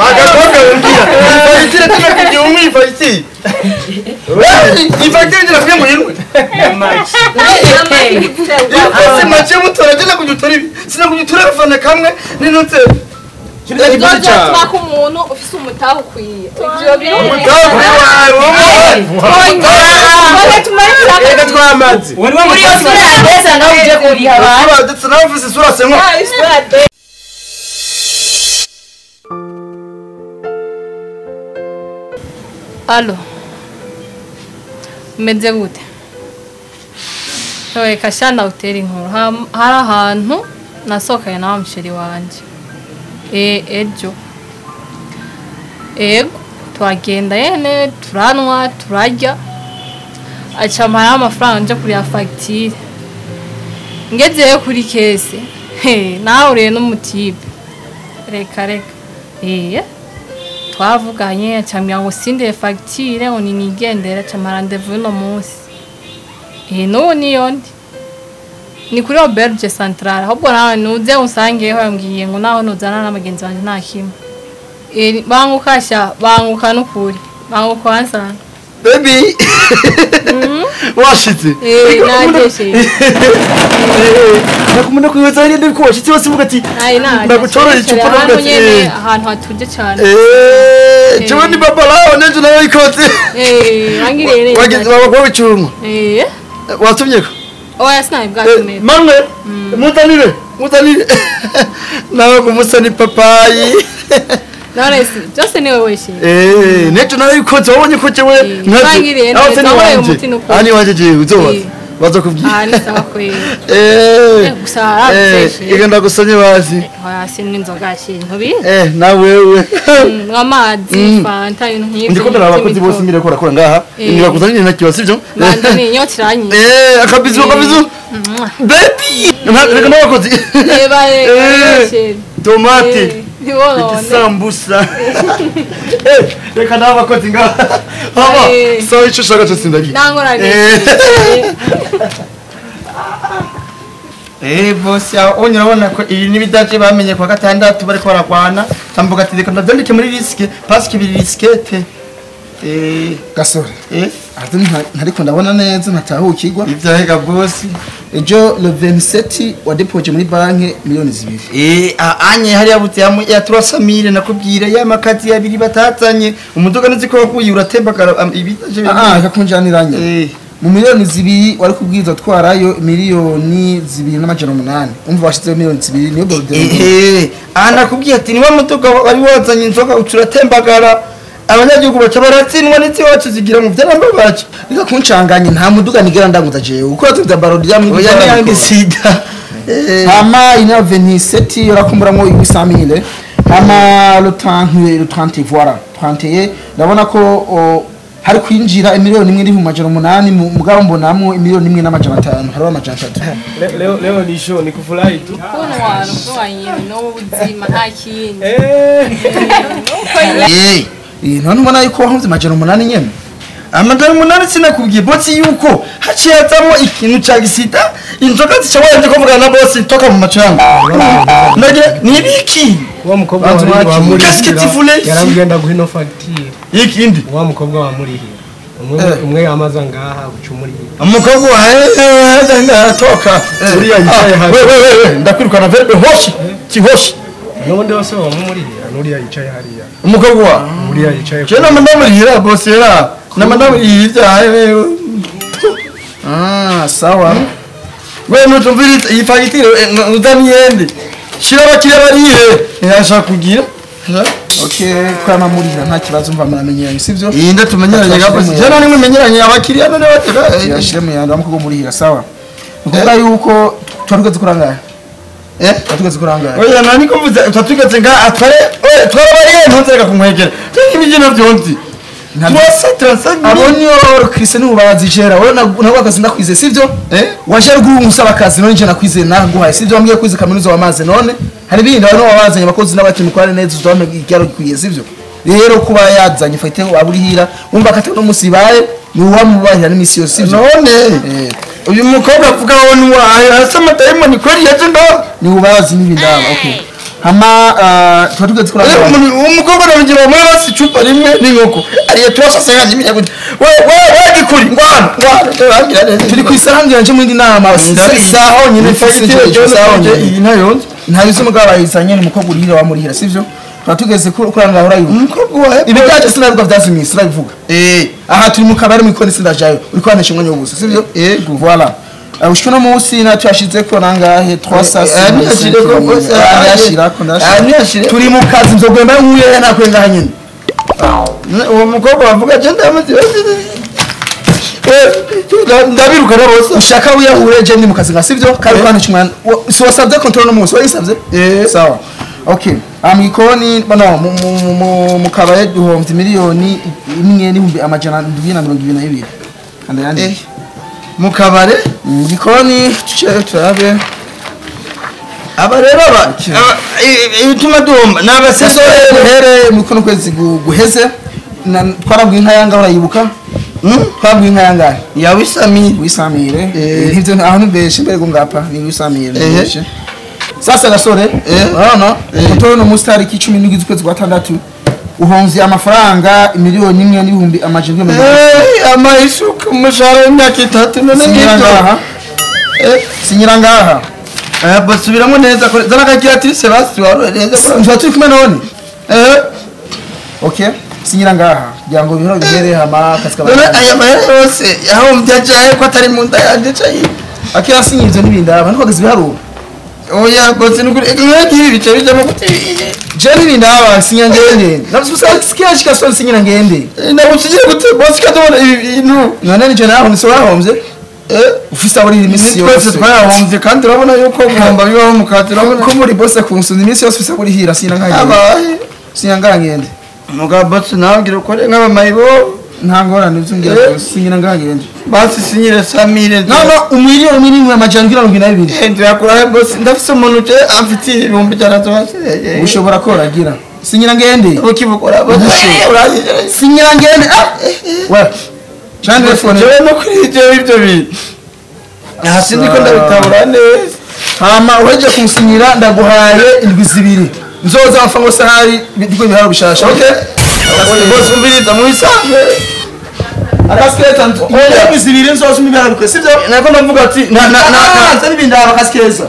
Wagakobwa wumvira. Fagitire tena kugira umwe fagitire. Ifagitire ngira kugira ngo yirwe. Ese make mutora genda kujutora ibi. Sina kujutora abafana kamwe ninutse. Uzoza umuntu ufise umutaho ukwiye. Ivyo biri umutaho wawe. Reka twamaze. Uri sura ndesa ngaho uje kuriha abantu. Ndetse nawe ufise isura senko. Allo. Meze gute? Reka shana utera inkuru. Hari ahantu nasohokanye na wa musheri wanje. Ejo. Ego twagenda yene turanwa turarya. Aca mpara amafaranga nje kuriha fagitire. Ngezeyo kuri kese. Nahuriye n'umutipe. Reka reka. Twavuganye aca ambwira ngo sindire fagitire ngo ninigendere aca ampa rendez-vous uno munsi. N'ubu niyo ndi. Ni kuri Auberge Centrale. Ahubwo nawe nuze unsangeho yambwiye ngo naho nuzana n'abagenzi banje nta kimwe. Banguka sha, banguka n'ukuri. Banguka wansanga. Baby. Washitse. Najeshe. Nakumunda kwibaza hari ndiko washitse bose uvuga ati ndagutorera icupa ndavuga ati ahantu hatuje cyane. Jewe ni baba lawo nejo nawe ikotse. Wangiriye neza. Wagize baba kwicunga. Watumye ko? Oya sinaye bwatumye. Manwe mutanire mutanire. Nawe kumusa ni papayi. None si byose niwe wishimye. Nejo nawe ikotse wabonye ko jewe wangiriye neza wabaye umuti nuko. Ani wanje jewe uzobaza. Baza kubwira. Ni sawa kweli. Gusa arabishe. Igenda gusonye bazi. Oya sinwe inzoga shintu bi. Na wewe. Amazi fanta ibintu nk'ibyo. Ndiko ndaraba abakozi bose ngire ko rakora ngaha. Nibakuzanye nta kibazo sivyo? Manda ni inyota iranyiye. Akabizu akabizu. Baby. Reka n'abakozi. Tomate. Isambusa. Reka n'abakozi ngaha. Haba. So ico ushaka cyose ndagiye. Nangorane. Bosi onye urabona ko ibi nibidaje bamenye kwa gatandatu bariko baragwana tambuga ati reka ndavyandike muri risque parce que biri risquete. Gasore. Ati ntariko ndabona neza ntahukirwa. Ivyahega bosi. Ejo le 27 wa depoje muri banki miliyoni 2. Anye hari yabuze ya 300,000 nakubwira ya makazi abiri batazanye umuduga nuziko wakuye uratembagara ibidaje. Akakunjaniranye. Mu miliyoni 2 wari kubwiza twarayo miliyoni 2,800 umva washizeho miliyoni 2 niyo borudero. Anakubwiye ati niwe muduga wari wazanye inzoga ucuratembagara abanyagihugu baca baratsinwa n'itsi wacu zigira mu byarambabaje. Reka kuncanganye nta muduga nigera ndanguza jewe uko tuvya barodia mu oya niyange sida. Hama ina 27 yorakumburamwo 800,000 hama le 30 le 30 voilà 31 ndabona ko hari kwinjira miliyoni 1,800 mugabo mbonamwo miliyoni 1,500 hariho 300. Leo leo ni show ni kufurahi tu. Kuno wantu wanyine no buzima nta kindi. None ubona yuko wahunze 800 nyene. 800 sinakubwiye bosi yuko haciye hazamo ikintu ca gisida inzoga zica wanje kuvugana na bosi toka mu macho yangu. Ndagira nibiki? Wa mukobwa wa muri. Qu'est-ce que tu voulais? Yarambwenda guhino facture. Ikindi. Wa mukobwa wa murihira. Umwe yamaza ngaha gucumurihira. Umukobwa wa ngaha toka. Uriya yicaye hasi. We ndakwirukana verbe hoshi. Ki hoshi. Nubundi wose wa murihira nuriya yicaye hariya. Umukobwa wa uriya yicaye. Je namandamurihira bosi era. Namandamurihira wewe. Sawa. We nutumvira iyi fagitire uzaniende. Shira abakiriya barihe. Ntashaka kugira. Okay, kwa mamurira nta kibazo mva muramenyeranye sivyo? Inda tumenyeranye gabosi. Je none mwimenyeranye abakiriya none batega. Yashire mu yanda mukugo murihira sawa. Nukuvuga yuko twarugeze kurangaye. Twarugeze kurangaye. Oya nani ko mvuze twatugeze nga atware twarabariye ntunzereka kumwegera. Turi byonzi. Abonye Chris ni ubazijera wowe nawe akazi ndakwize sivyo? Waje rw'umusaba akazi none nje nakwize naguhaye sivyo? Wambwiye kwize kaminuza wamaze none hari ibindi abantu wabazanye abakozi n'abati mukorane neza uzame icyaro gikwiye sivyo? Rero kuba yazanye fate waburihira umva kata no musibaye ni uwamubahira n'imisi yose sivyo? None uyu mukobwa avuga wowe ni wayo asa amadayimoni kweri yaje ndo ni ubazi n'ibindaba. Okay. Hama tuba tugeze kuri umukobwa namugira muri basi icupa rimwe n'inkoko ariyo turasasa kandi gute we gikuri ngwana ngwana turi ku isaha ngira nje mu yindi nama isaha nyine fagitire iyi ntayonze ntabizi umugabo bayizanye ni umukobwa urihira wamurihira sivyo tuba tugeze kuri ngaho urayo umukobwa wawe ibi byaje sinabivuga byazimiye sinabivuga aha turi mu kabari mu ikoni sindajayo uri kwanesha umwanya w'ubusa sivyo yego voilà ushika no munsi natwe yashize ko nangahe 300 turi mu kazi nzogwemba nkuye nakwenga nyine uwo mukobwa bavuga je ndamaze ndabiruka rwose ushaka wiyahure je ndi mu kazi nka sivyo kandi kwanesha umwanya si wasabye control no munsi wayisabye sawa okay amikoni no mu kabare duhomvye miliyoni 1,722 kandi yandi mu kabare mu gikoni turabe aba rero aba ibituma duhomba n'abasesore here mu kono kwezi guheze twarabwiye inka yanga urayibuka twabwiye inka yangahe ya wisamire wisamire ivyo aho nubeshe mbere go ngapa ni wisamire sasa gasore urabona utono no mustariki 17 z'ukwezi kwa 6 uhomvye amafaranga 1,700,000 amaisuka umushahara w'imyaka 3 none ngibyo sinyira ngaha basubiramo neza zana calculatrice basi warore neza nzwa turi kumwe none okay sinyira ngaha kugira ngo bihoro bihere hama kasika none aya mahera yose yahombye ajaye ko atari mu nda yanje cayi akira sinyivyo n'ibindi aba niko kazi biharuro oya gose nukuri ngibi bice bijamo kuti je n'ibindi aba sinya ngende nabisusa sikia shika so sinyira ngende nagusigiye gute bosi kadobona ibintu none nije naho niso wahombye ufise aho uri imisi yose twese twayahombye kandi urabona yuko guhomba bibaho mu kazi urabona ko muri boss kunsuza imisi yose ufise aho urihira sinya ngende abaye sinya ngende mugabo boss nawe ngira ukore nk'abamayibo nta ngorane uzumbwira rwose sinyira ngende basi sinyire samire no 1,172,000 ndakurahe boss ndafise umuntu je amfitiye 100,000 zose ushobora koragira sinyira ngende ukibukora boss sinyira ngende we cyane telefone jewe no kuri ibyo bintu hasi ndiko ndabitabura neza hama uheje kumusinyira ndaguhaye indwi zibiri nzoza amafaranga yose ahari ndiko ibiharo bishasha okay boss umviriza mu bisanzwe akasikeza indwi zibiri nzoza imibiharo bikwe sivyo nako ndavuga ati na na na nza n'ibindi aba akasikeza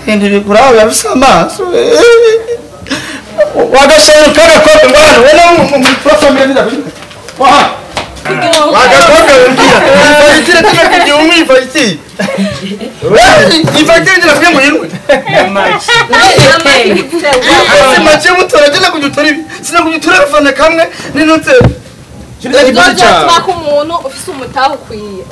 ntibikuraho yabise amaso wagashaye kagakope ngwana we no mu profamily ndakushika waha wagakope mbia fagitire tena kugira umwi fagitire ifagitire ngira kugira ngo yirwe ese make mutora agenda kujutora ibi sinakujutora abafana kamwe n'inutse Uzotwaka umuntu ufise umutahe ukwiye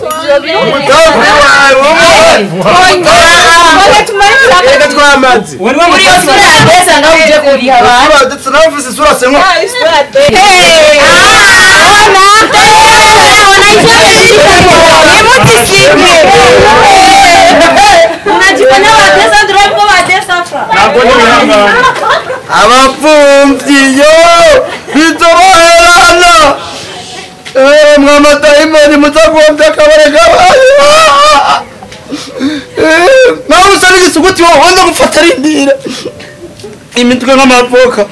Abapfumvyi yo bitoroherana mwamadayimoni muzagombye akabare kabaye nawe usa n'igisuguti wowe wenda gufata rindira imitwe nk'amavoka.